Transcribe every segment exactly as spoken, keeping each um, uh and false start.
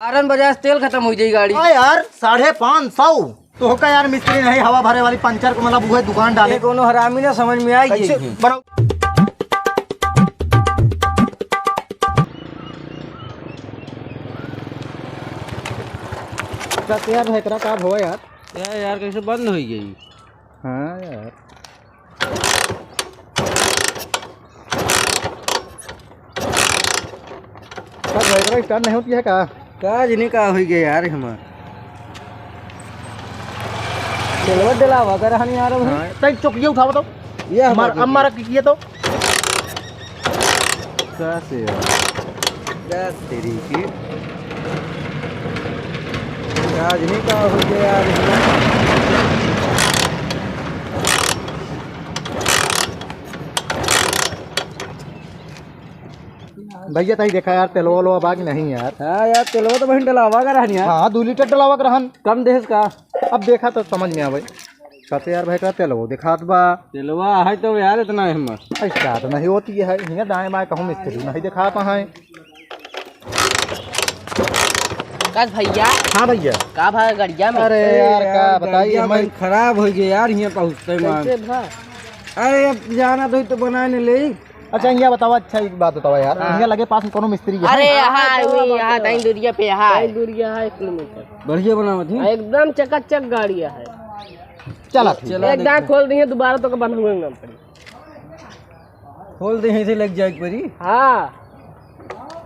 हारन बजाए से तेल खतम होइ जाई गाड़ी। आ यार, साढ़े पाँच सौ। तोहका यार मिस्त्री नहीं, हवा भरे वाली पंचर को मतलब उहे दुकान डाले। ये कोनो हरामी ना समझ में आई कैसे गई। बनाओ? का यार, एकरा का भवा यार? क्या यार, कैसे बंद होइ गई? हाँ यार। का भाई, एकरा start नहीं होती है का? का जनी का होइ गया यार हमार। चलवा दिलावा कर हनी यार अब। हाँ, तई चौकिया उठावा तो। ये हमार, हमार अब मारा की किया तो। का से यार? का तेरी की? का जनी का होइ गया यार हमार। भैया, तई देखा यार, तेलवा वेलवा बा कि नहीं यार? हाँ यार, तेलवा तो बहिन डलावा का रहनी यार। हाँ, दो लीटर डलावा का रहन। कम देस का? अब देखा तो समझ में आवे। कहते यार भाई, का तेलवा दिखात बा। तेलवा है तो यार, इतना हिम्मत। ऐसा तो नहीं होती है, हियाँ दाएँ बाएँ कहूँ मिस्त्री नहीं दिखात है। का भैया? हाँ भैया। का भा गड़िया में? अरे यार, का बताइए, गड़िया मैं में खराब होइ गया यार, हियाँ पहुँचते मान। कैसे भा? अरे अब जाना तो, तो बनाए नहीं ले। अच्छा, हियाँ बतावा, अच्छा एक बात बतावा यार, हाँ। हियाँ लगे पास में कोनो मिस्त्री है? अरे हाँ, यहाँ, हाँ, वही यहाँ, तई दुरिया पे यहाँ है। तई दुरिया है एक किलोमीटर। बढ़िया बनावत है। एकदम चकाचक गाड़ी है। चला ठीक। चला एक दाँय देखते। खोल दिए, दोबारा तो बनवाएंगे हम। खोल दे, यहीं से लग जाए एक बारी। हाँ,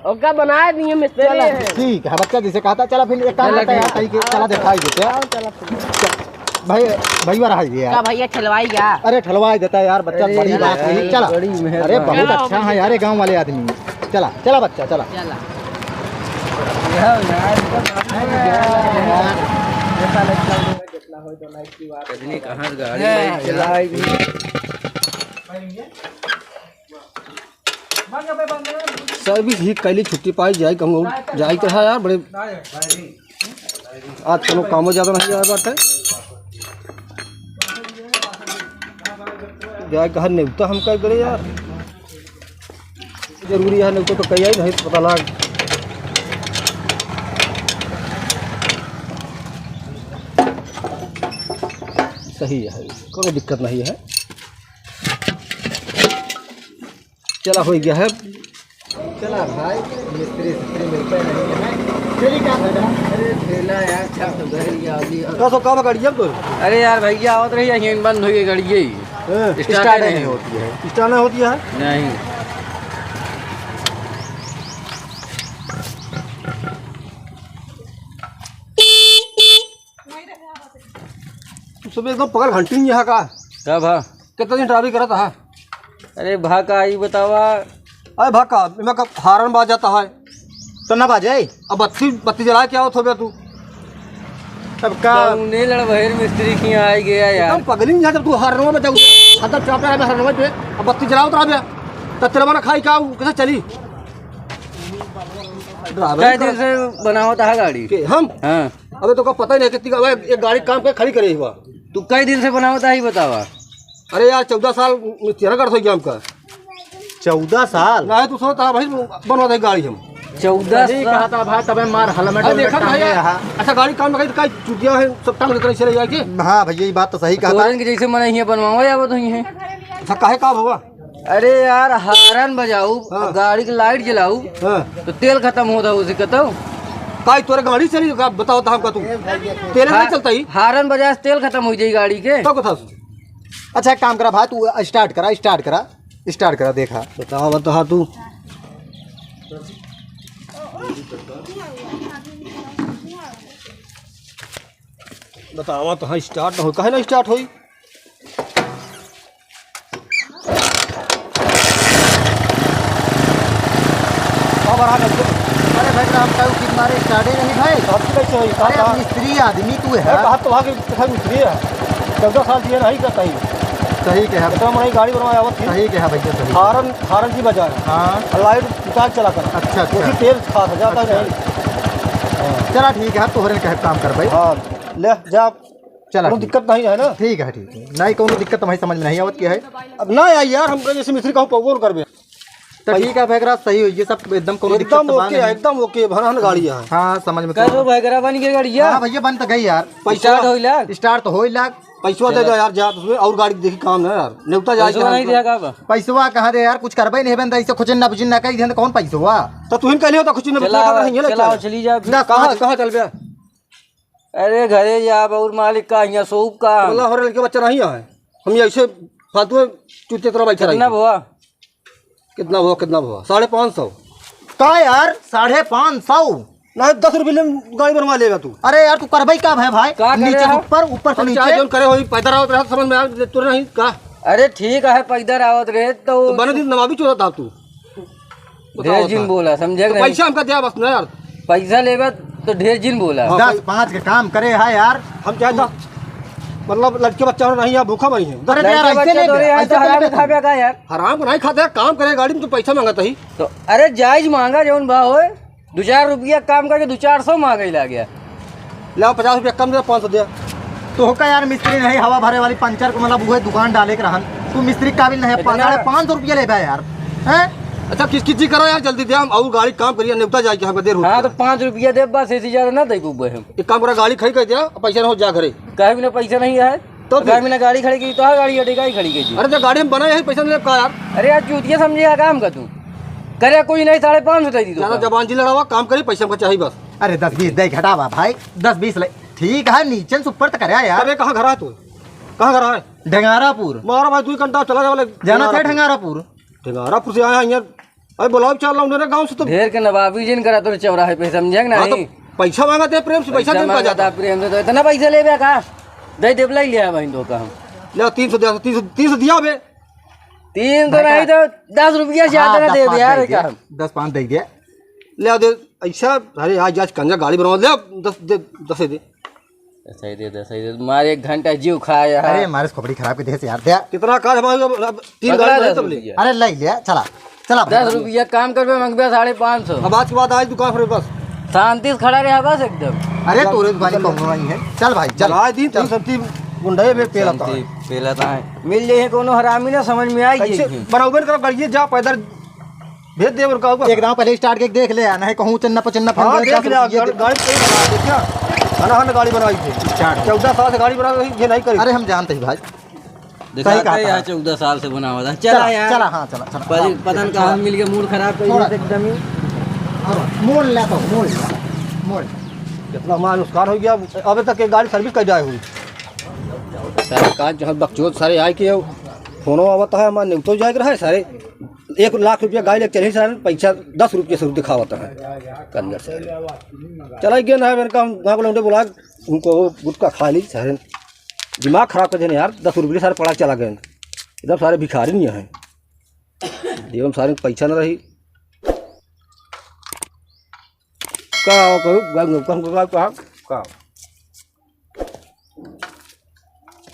ओका बनाए दिए मिस्त्री चला, है। ठीक है, बच्चा जैसे कहता। चला फिर एक काम चला, करता है यार, ठीक। तई के चला दिखाई देते हैं। चला, चला, चला। भाई, भैया रहा ये यार। का भैया ठेलवाई गया? अरे ठेलवाई देता है यार, बच्चा, अरे बड़ी यार, बात नहीं। चला। बड़ी मेहरबानी। अरे बहुत चला, अच्छा है यार, ये गाँव वाले आदमी। चला, चला बच्चा, चला। चला। यार, यार, यार। कजनी कहाँ से गाड़ी है, आई चला। चला, आई। सर्विस ही कैली छुट्टी पाई जाए, कहूँ जाए के है यार, बड़े आज कोनो कामो ज्यादा नहीं आए बाटे। जाए के है नेवता हम कह करे यार, जरूरी है नेवता तो कही आई नहीं तो पता लाग। सही है, कोनो दिक्कत नहीं है। चला, हो गया है। चला भाई, मिस्त्री सिस्त्री मिलते नहीं है। चली का भैया? अरे ठेला यार, क्या तो घर ही आ गई। का सो का बगाड़ी अब तो? अरे यार भैया, आवत रही, यहीं बंद हो गई गाड़ी, यही। हाँ। Start start नहीं नहीं होती है। Start नहीं होती है? नहीं। तू सब एकदम पकड़ घंटी नहीं है का? का भा? कितना दिन ट्राफिक करत हा? अरे भा का ई बतावा। अरे भा का, एमा का हारन बाज जाता है। तो ना बाजे। अब बत्ती, बत्ती जला के आवत होबे तू। अब का? कौने लड़बहेर मिस्त्री के यहाँ आई गया यार? एकदम पगली नहीं है, जब तू हारनवा में जाऊ, हरदम चापे है हारनवा पे, अब बत्ती जलावत रहबे, तो तेरा मन खाई का, उ कैसे चली? ड्राइवर कै दिन से बनावत हा गाड़ी? के हम? हाँ। अबे तो का पता ही नहीं कितनी का, अबे एक गाड़ी काम पे खड़ी करे हुआ। तू कै दिन से बनावत हा, ई बतावा। अरे यार, चौदह साल तेरा कर हो गया हमका। चौदह साल? नहीं, तू सोचता भाई, बनवा दे गाड़ी हम। चौदह सही साल? कहा था भाई, तबे मार हेलमेट अरे वेलमेट देखा टांगे भैया, रहा। अच्छा गाड़ी काम लगे तो का चुटिया है, सब टांग लेकर चले जाए के। हाँ भैया, ये बात तो सही कहा था। तोरन के जैसे मन हियाँ बनवावे आवत हुई है। अच्छा काहे का हुआ? अरे यार, हारन बजाऊ, हाँ। गाड़ी के लाइट जलाऊ, हाँ। तो तेल खतम होता हो सकता हो। काई तोरे गाड़ी चली का बताओ तो हमका तू। तेल नहीं हाँ, चलता ही। हारन बजाए से तेल खतम हो जाई गाड़ी के। तो कथा सुन। अच्छा एक काम करा भाई, तू स्टार्ट करा, स्टार्ट करा, स्टार्ट करा, देखा। बताओ, बताओ तू। बतावा तो हाँ, स्टार्ट ना हो, काहे ना स्टार्ट होई? का बढ़ा कर दे? अरे भाई, हम कहू कि मारे स्टार्टे नहीं भाई। अब कैसे होई? अरे, का, का? मिस्त्री आदमी तू है। अरे, बात तो वहाँ की कथा मिस्त्री है। चौदह साल दिए नहीं करता ही। सही कहा। इतना बड़ा गाड़ी बनवाया आवत थी। सही कहा भैया, सही। हारन, हारन की बजाय। हाँ। और लाइट उतार चला कर। अच्छा, अच्छा। क्योंकि तेल खा जाता है अच्छा। नहीं। हाँ। चला ठीक है, तोहरे कहे काम कर भाई। हाँ, ले जा। चला कोनो ठीक। दिक्कत नहीं है ना? ठीक है, ठीक है। नहीं, कोनो दिक्कत तो भाई समझ में नहीं आवत की है। अब ना आई यार, हम कहे जैसे मिस्त्री कहूँ पवन करबे। तो ठीक है, वगैरह सही हुई, ये सब एकदम कोनो दिक्कत एकदम तो बा ओके है, नहीं। एकदम ओके, भनहन गाड़ी है। हाँ, समझ में तो कहो आवा। वगैरह बन गई गाड़िया? हाँ भैया, बन तो गई यार। पैसा start होई लाग? Start तो होई लाग। पैसवा दे दो यार, जा उसमें और गाड़ी देखी काम ना यार, नेवता जाए पैसवा नहीं दिया का बा? पैसवा कहाँ दे यार, कुछ करबे नहीं बंदा, ऐसे खुचिन ना बुचिन ना कही देन, कौन पैसवा? तो तू ही कहले हो तो खुचिन ना बुचिन ना चला, कर रही है, चला, चला। चली जा। दस, कहाँ, पाँच। कहाँ चल बे? अरे घरे जा, और मालिक का यहाँ सोप का? मतलब हमारे लड़के बच्चा नहीं है, हम ये ऐसे फालतू में चुतिया तरह बैठे कितना रही। भवा? कितना भवा, कितना भवा? साढ़े पाँच सौ। का यार, साढ़े पाँच सौ? ना, दस रुपये ले गाड़ी बनवा लेगा तू। अरे यार, तू करबई का है भाई? का करे नीचे से हो? ऊपर, ऊपर से हम चाहे नीचे। जोन करे होई, पैदल आवत रहा, समझ में आ, तू नहीं का? अरे ठीक है, पैदल आवत रहे तो तो बने दिन नवाबी चोरत था तू। बताओ ढेर जिन बता। बोला, समझे तो नहीं? पैसा हमका दिया बस ना यार। पैसा लेबे तो ढेर जिन बोला। हाँ, दस भाई। पाँच के काम करे है यार। हम चाहे दस, मतलब लड़के बच्चा नहीं है, भूखा मरी है। अरे यार, लड़के ऐसे बच्चा नहीं तो बे, रे यार, ऐसे तो नहीं हराम बे। खाबे का यार? हराम को नहीं खाते, काम करे, गाड़ी में तो पैसा मांगता ही। तो अरे जायज मांगा, जौन भाव होए, दो चार रुपया काम करके दो चार सौ मांगे लाग गया। ले आओ, पचास रुपया कम दे, पाँच सौ दे। तो होका यार, मिस्त्री नहीं, हवा भरे वाली पंचर को, मतलब, वो दुकान डाले के रहन। तू मिस्त्री के काबिल नहीं है, इतना साढ़े पाँच सौ रुपया लेबे यार, हैं? अच्छा, किस, किस चीज करो यार, जल्दी दे, हम और गाड़ी काम करिए, निपटा जाए कि हमका देर हो हाँ, गया। तो पाँच रुपया दे बस, ऐसे ज्यादा ना दे पाबे हम। एक काम करा, गाड़ी खड़ी कर दिया, पैसा ना हो जा घरे। काहे बिना पैसा नहीं है? तो तो फिर? काहे बिना गाड़ी खड़ी की, तो गाड़ी अटका ही खड़ी की जी। अरे, तो गाड़ी में बना है, पैसा नहीं का यार? अरे यार, चूतिया समझे है काम का तू? करे कोई नहीं, साढ़े पाँच सौ दे दी तो ज्यादा का। जबान जी लड़ावा, काम करी, पैसा हमका चाहिए बस। अरे, दस बीस दे, घटावा भाई, दस बीस ले। ठीक है, नीचे से ऊपर तक करे यार। अरे, कहाँ घर है तू? कहाँ घर है? ढंगारापुर। मारा भाई, दो घंटा चला जावा ले। जाना थे ढंगारापुर। ढंगारापुर। ढंगारापुर से आया है यार। अरे, बुलाओ, चल रहा हूँ ना गाँव से तो। ढेर के नवाबी जिन करा तो चौराहे पे, समझे कि हाँ, तो नहीं? पैसा मांगा थे प्रेम से, पैसा पैसा दे, मांगा जाता। था प्रेम से, तो इतना पैसा लेबे का? दे देब, ले लिया भाई, दो का हम। ले, तीन सौ दिया, तीन सौ, तीन सौ दिया बे। तीन तो भाई नहीं का? तो दस रुपया ज्यादा हाँ, ना दस देब पाँच यार, दे का दिया। हम? दस पाँच दे दिया। ले दे, ऐसा, अरे आज, आज कंजा गाड़ी बनवा दे, दस दे, दस दे। सही दे दे, सही दे दे। मारे एक घंटा जीव खाया है। अरे मारे खोपड़ी खराब के देह से यार, दे। कितना काज हमारे अब, अब तीन पकड़ा गाड़ी दस बने तब ले। रुपया। अरे ले ले, चला, चला भाई। दस रुपया काम करबे, मंगबे साढ़े पाँच सौ। अब आज के बाद आज दुकान पर बस। शांति से खड़ा रहा बस एकदम। अरे चल, तोरे दुकान चल। कौनो नहीं है। चल भाई, चल। आज दिन चल। तीन सौ तीस गुंडे में पेला था। शांति पेला था। मिल जाए कोनो हरामी ना समझ में आई कैसे जाए। बनाओगे कर गाड़िए जा पैदल। भेज दे और का हुआ? एक दाव पहले start के देख ले, नहीं कहूँ चन्ना पचन्ना हाँ, फंस गया, देख ले, चार सौ रुपये गाड़ी, दे। गाड़ी सही बना, देखिया। हना हन गाड़ी बनाई थे। Start हो। चौदह साल से गाड़ी बना रही, ये नहीं करी। अरे हम जानते हैं भाई। दिखाते सही कहा हैं यार, था। चौदह साल से बना हुआ था। चला चला, यार। चला, हाँ, चला, चला। पता, हाँ, पता नहीं चला। कहाँ मिल गया, mood खराब कर थोड़ा। दिया एकदम ही। और मोड़ ले तो, मोड़ ले, मोड़। कितना हमारा नुकसान हो गया, अबे तक एक गाड़ी service कर जाए हुई। सारे काज जो है बकचोद सारे आए के फोनो आवता है, हमारे न्यूटो जाए के रहा है सारे। एक लाख रुपया गाड़ी लेके चले सारे, पैसा दस रुपये से दिखावत है कंजर सारे। चला गया ना, मैंने कहा, हम गाँव के लौंडे बुला, उनको वो गुटखा खा ली सारे, दिमाग खराब कर देने यार, दस रुपये सारे पड़ा चला गए, एकदम सारे भिखारी नहीं है, एवं सारे पैसा न रही। का हो, कहू, गाँव, गाँव, गाँव, गाँव, का?